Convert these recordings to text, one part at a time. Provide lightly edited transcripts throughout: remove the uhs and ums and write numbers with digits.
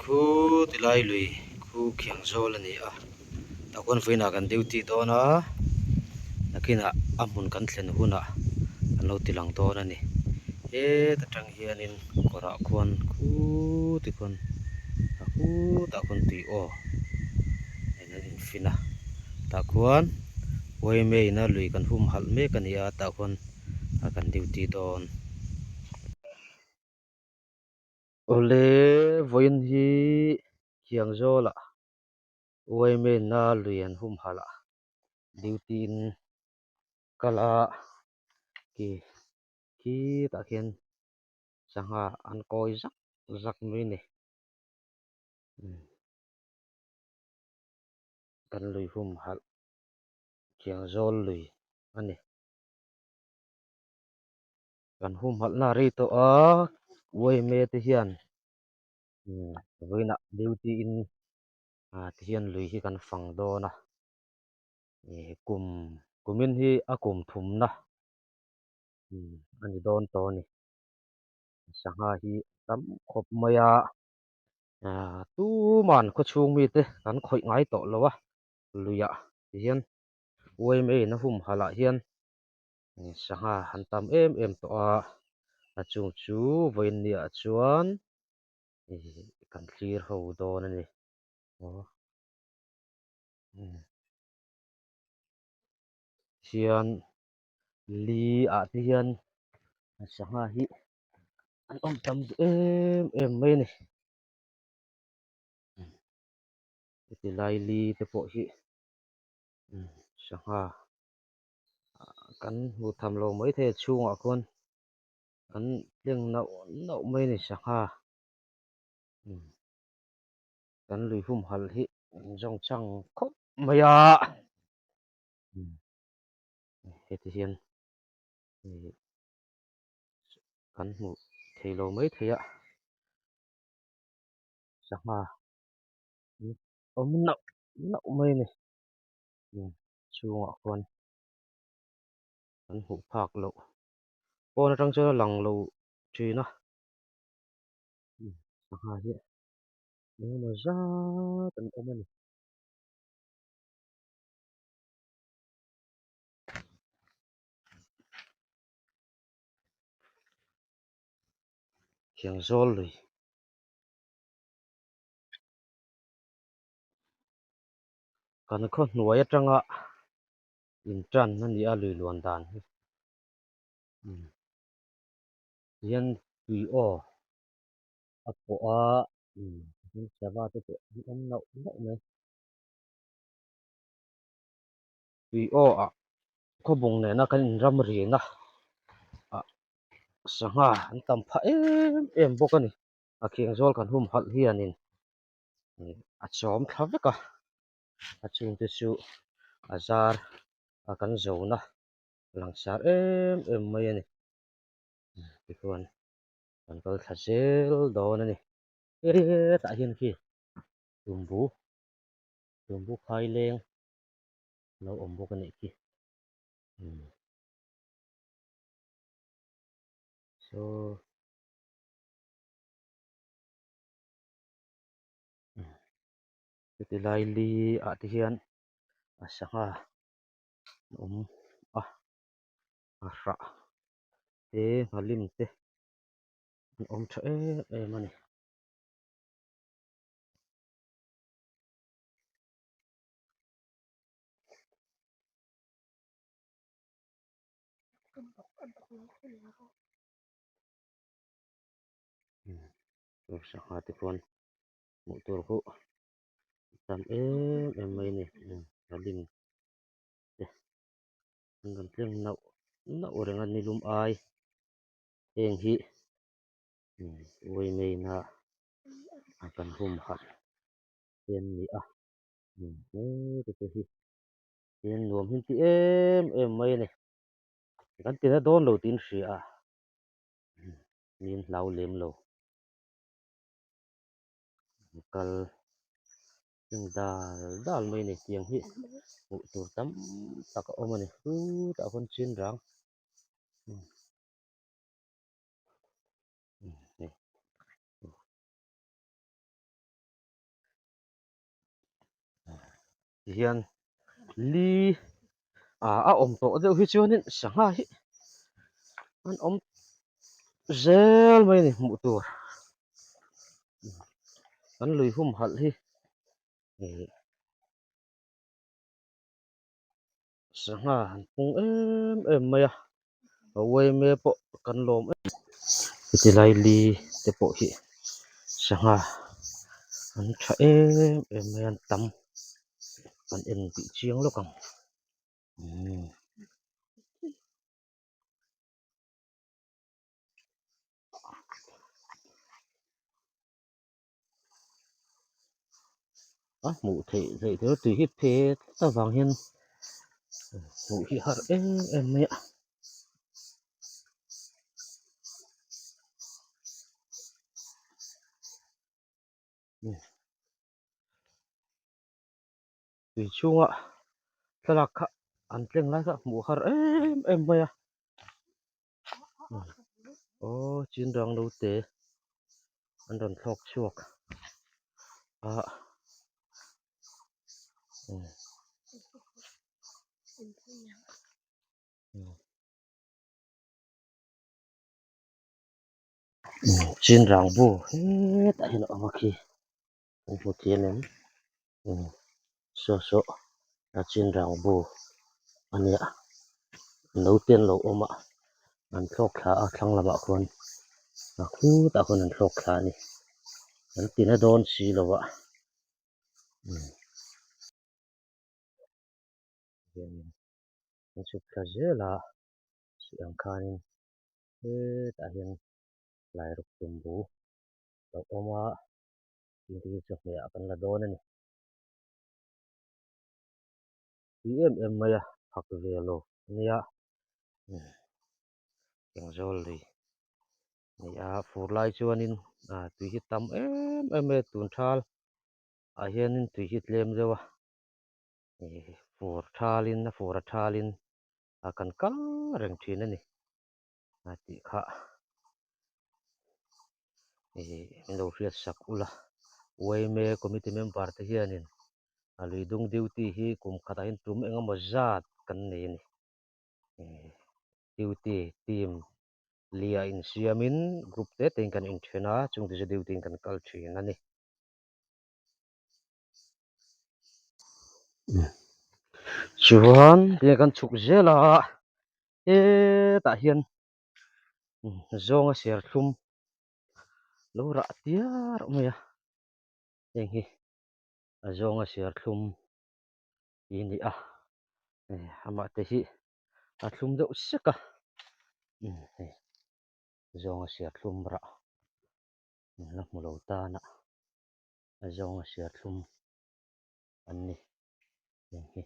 Khu tilai lui khu khiang zawl a ni a tah khuan vawiinah kan duty dawn a nakinah a hmun kan thlen hunah an lo ti lang dawn a ni heta tang hianin kawrah khuan khuti khuan a khutah khuan tui aw eng an infin a tah khuan yma in a lui kan humhalh mek a ni a tah khuan kan duty dawn. Awle vawiin hi khiang zawlah yma na lui an humhalh a duty in kal a khi khitah khian sangha an kawi zak zak mai a ni kan lui humhalh khiang zawl lui a ni. Kan humhalhna a rei tawh a, yma te hian vawiinah duty in ti hian lui hi kan fang dawn a, ih kum kumin hi a kum thumna a ni dawn tawh a ni. Sangha hi a tam khawp mai a, tuman khawchhung mite kan khawih ngai tawh lo a, luiah ti hian yma in a humhalh ah hian Sangha han tam em em tawh a, a chung chu vawiin niah chuan ih kan thlir ho dawn a ni aw hian li ah te hian sangha hi an awm tam duh em em mai a ni heti lai li te pawh hi sangha. Kan hmu tham lo mai thei a chhungah khuan an tleng nauh nauh mai a ni sangha kan lui humhalh hi an zawng chang khawp mai a heti hian ih kan hmu thei lo mai thei a sangha awm nauh nauh mai a ni. Chhungah khuan kan hmuh phak loh pawn atang chuan a lang lo thin a sangha hi engemaw zat an awm a ni. Thiangzawl lui. Kan khaw hnuai atanga in tan a ni a lui luan dan hi hian tui aw a pawh a sava te pawh an awm nauh nauh mai tui aw ah khawbung nena kan inram rina ah sangha an tam phah em em bawk a ni a khiang zawl kan humhalh hianin. A chawm thla vek a a chungte chu a zar a kan zona langsar em em mai a ni tichuan kan kal thla zel dawn a ni hetah hian khi tumbu tumbu khai leng lo awm bawk a nih khi saw. Heti lai li ah te hian a sangha a awm a a hrah te nghalim te an awm tha em em a ni. Sangha te khuan hmuh tur khu tam em em mai a ni nghalim te an rawn tleng nauh nauh reng a nilum ai heng hi uaimei-na a kan humhalh te an ni a hete te hi hian nuam hi an ti em em mai a ni kan ti na dawn lo tih an hria a min hlau lem lo. Kal heng dal dal mai a ni tiang hi hmuh tur tam tak a awm a ni chutah khawn chin rang hei. Tihian li ah a awm tawh deuh hi chuanin sangha hi an awm zel mai a ni hmuh tur kan lui humhalh hi ih sangha an pung em em mai a a uaime pawh kan lawm em heti lai li te pawh hi sangha an tha em em mai a an tam kan en tih chiang lawk ang umm. A hmuh theih theih tur tui hi phet avang hian hmuh hi har em em mai a. Tui chhunga thlalak kha an tleng lai kha hmuh har em em mai a. Aw chinrang note an rawn thlawk chhuak a chinrang bu hetah hian a awm a khi kan hmu thiam em saw saw a chinrang bu a nia note an lo awm a an thlawk thla a thlang lamah khuan a khutah khuan an thlawk thla a ni an ti na dawn si lo a hianin an chhuk thla zel a sih ang khanin hetah hian lairuk tumbu a lo awm a. Thing te hi chawhmeh ah kan la dawn a ni. Tui em em mai a phak ve lo ania engzawl lui a ni a fur lai chuanin ah tui hi tam em em mai a tun thal ah hianin tui hi tlem deuh a ih fur thalin a fur a thalin ah kan kal reng thin a ni a tih kha. Ih min lo hriat sak ula yma committee member te hianin a lui dung duty hi kum khatah hian tum eng emaw zat kan nei a ni ih duty team lia insiamin group te tein kan inthen a chungte chu duty in kan kal thin a ni. Chuan tinge kan chhuk zel a hetah hian zawnga serthlum lo rah tiar mai a heng hi a zawnga serthlum hi a ni a amah te hi a thlum deuh sek a hei zawnga serthlum rah la hmu lo tan a a zawnga serthlum an ni heng hi.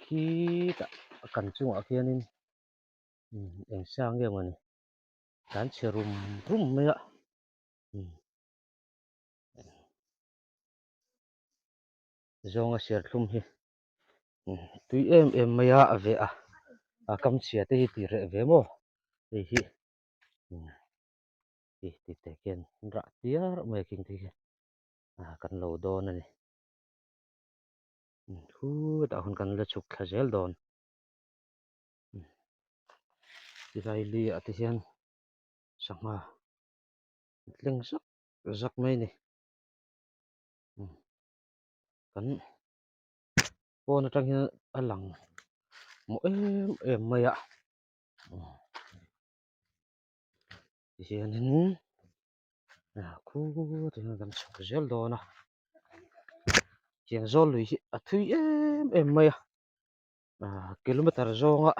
Khitah kan chungah khianin eng sa nge mawni tlan chhe rum rum mai a zawnga serthlum hi tui em em mai a a veh a a kam chhia te hi tih reh ve maw hei hi ti te khian an rah tiar mai a khing te hi kan lo dawn a ni. Khutah hun kan la chhuk thla zel dawn tilai li ah te hian sangha a tleng zak zak mai a ni kan pawn atang hian a lang maw em em mai a tihianin Khutah hian kan chhuk zel dawn a tiang zawl lui hi a thui em em mai a ah kilometer zawnga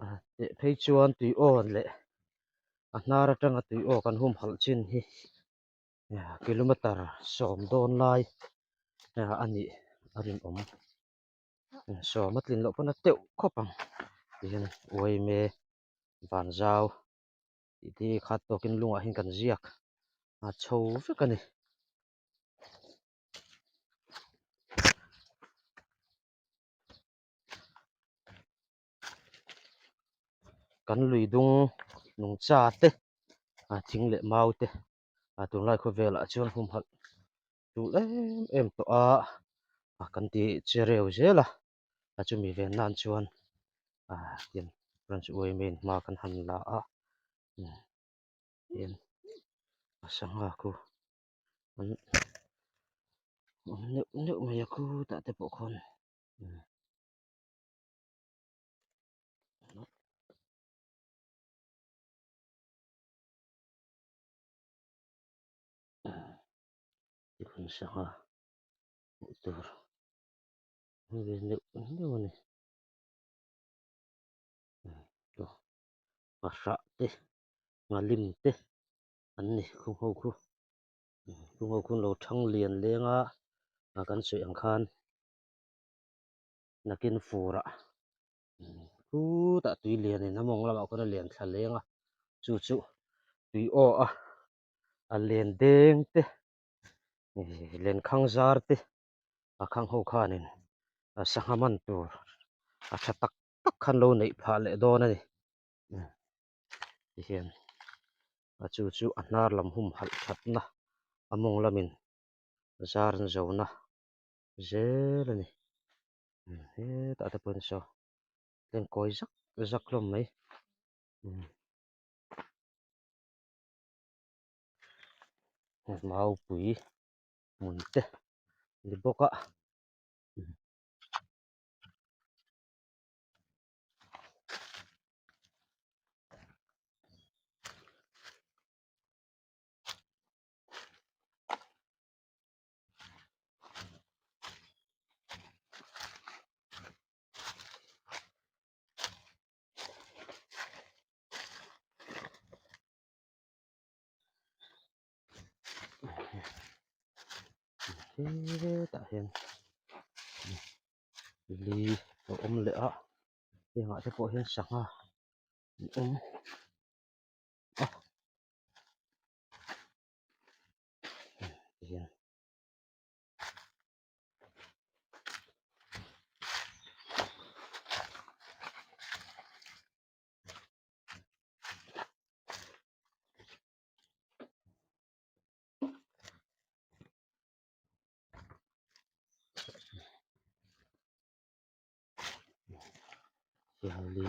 ah teh phei chuan tui awn leh a hnar atanga tui aw kan humhalh chin hi kilometer sawm dawn lai a nih a rinawm sawm a tlin loh pawn a teuh khawp ang tihian uaime vanzau. Tih te hi khat tawkin lungah hian kan ziak a chho vek a ni. Kan lui dung nungcha te a thing leh mau te. A tunlai khawvelah chuan humhalh tul em em tawh a, a kan ti che reu zel a, a chumi ven nan chuan ah tian branch uaimain hma kan han la a tian a sangha khu an awm neuh neuh mai a khutah te pawh khawn. Tikhun sangha hmuh tur awm ve neuh neuh a ni nghahrah te nghalim te an ni khung ho khu khung ho khu an lo thang lian leng a kan sawi ang khan nakin furah khutah tui lianin a mawng lamah khawn a lian thla leng a chu chu tui aw a a len deng te len khang zar te a khang ho khanin a sangha man tur a tha tak tak khan lo neih phah leh dawn a ni tihian a chu chu a hnar lam humhalh thatna a mawng lamin zar an zo na zel a ni hetah te pawhin saw tlem kawi zak zak hlawm mai. Maupui hmun te ni bawk a. Hetah hian li a awm leh a hengah te pawh hian sangha an awm a tihian. Hian li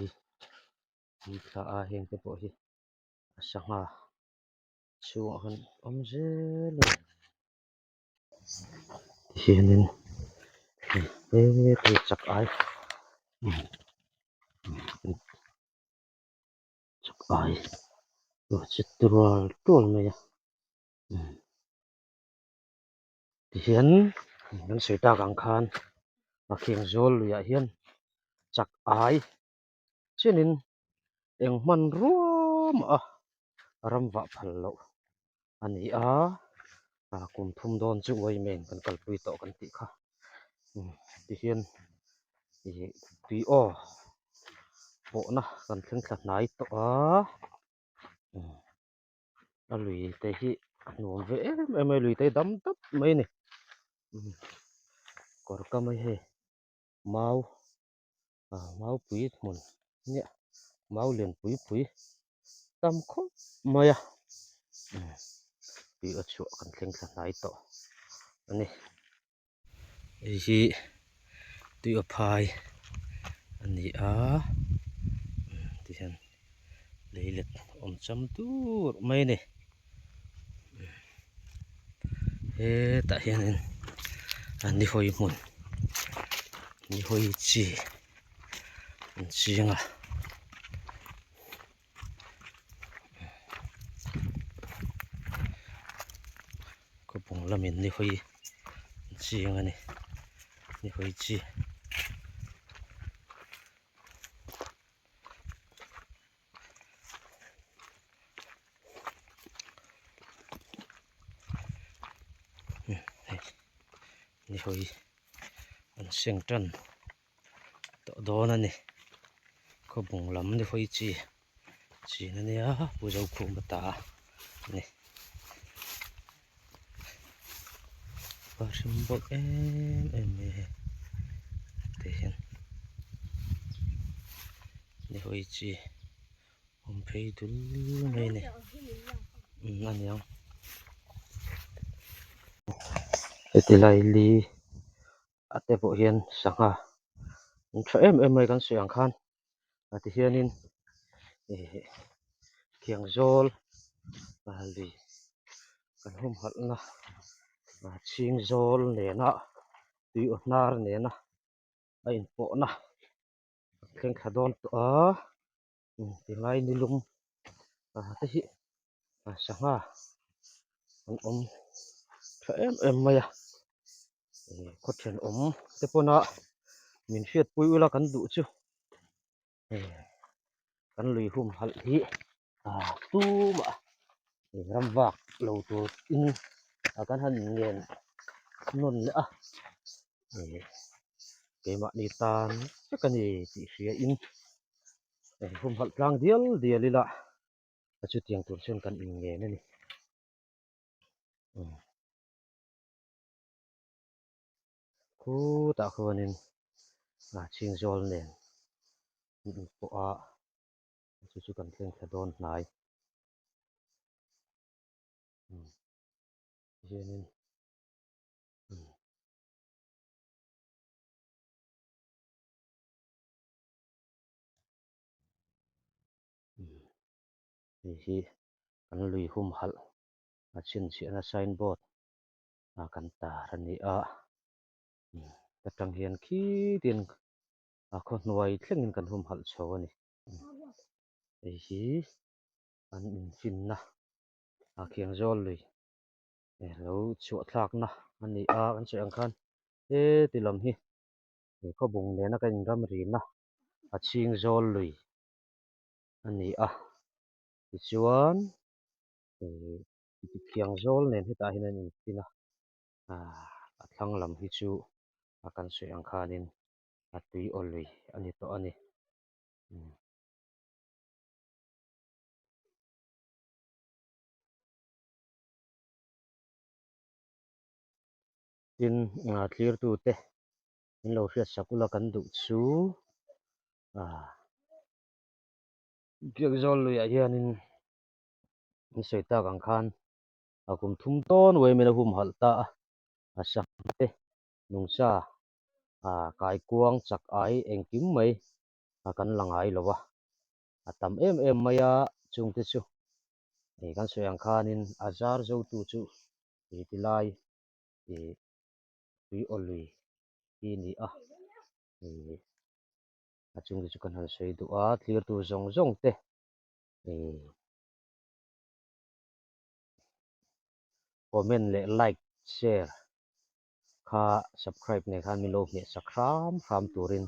li thla a heng te pawh hi a sangha chhungah khan awm zel a ni. Tihianin hei chak ai chak ai a che tual tual mai a tihian kan sawi tak ang khan a kheng zawl luiah hian chak ai chenin eng hmanrua mah a ram vah phal loh a ni a ah kum thum dawn chu uaimen kan kalpui tawh kan tih kha tihian ih tui aw pawhna kan thleng thla hnai tawh a a lui te hi a nuam ve em em mai lui te hi dam dap mai a ni kawr kam a hei mau. ah maupui hmun nia mau lian pui pui tam khawp mai a tih a chhuah kan thleng thla hnai tawh a ni hei hi tui a phai a ni a tihian lei let awm cham tur mai a ni hetah hianin a ni hawi hmun ni hawi chi an ching a khawpawng lamin ni hawi an ching a ni ni hawi chi. Ni hawi an seng tan tawh dawn a ni khawbung lam ni hawi chi chin a nia pu Zokhuma ta a ni a hrim bawk em em mai a hei ti hian ni hawi chi. Awm phei dul mai a ni umm a niang. Heti lai li a te pawh hian sangha an tha em em mai kan sawi ang khan ah ti hianin ihh thiangzawl ah lui kan humhalh na ah chhing zawl nena tui aw hnar nena a inpawhna a thleng thla dawn tawh a tilai nilum ah te hi sangha an awm tha em em mai a ih khaw thenawm te pawna min hriatpui ula kan duh chu ih kan lui humhalh hi ah tumah ram vak lo tur in kan han ngen nawn leh a ih keimahni tan vek a ni tih hria in humhalh tlang dial dial ila a chutiang tur chuan kan inngen a ni. Khutah khuanin ah chhingzawl nen an inpawh a chu chu kan thleng thla dawn hnai hianin Hei hi kan lui humhalh a chhinchhiahna sign board a kan tar a ni a atang hian khitin a khaw hnuai thlengin kan humhalh chho a ni hei hi an infinna a khiangzawl lui lo chhuah thlakna a ni a kan sawi ang khan heti lam hi he khawbung nena kan inramrina a chhing zawl lui a ni a tichuan ih thiang zawl nen hetah hian an infin a ah a thlang lam hi chu a kan sawi ang khanin a tui aw lui a ni tawh a ni. Tin thlirtute min lo hriat sak ula kan duh chu ah Biakzawl luiah hianin an sawi tak ang khan a kum thum dawn uaimin a humhalh ta a, a sangha te nungcha ah kaikuang chak ai engkim mai a kan la ngai lo a, a tam em em mai a chungte chu ih kan sawi ang khanin a zar zotu chu ih tilai ih tui aw lui hi a ni a ih a chungte chu kan han sawi duh a thlirtu zawng zawng te ih comment leh like share kha subscribe nen khan min lo hmeh sak hram hram turin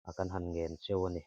a kan han ngen cheu a ni.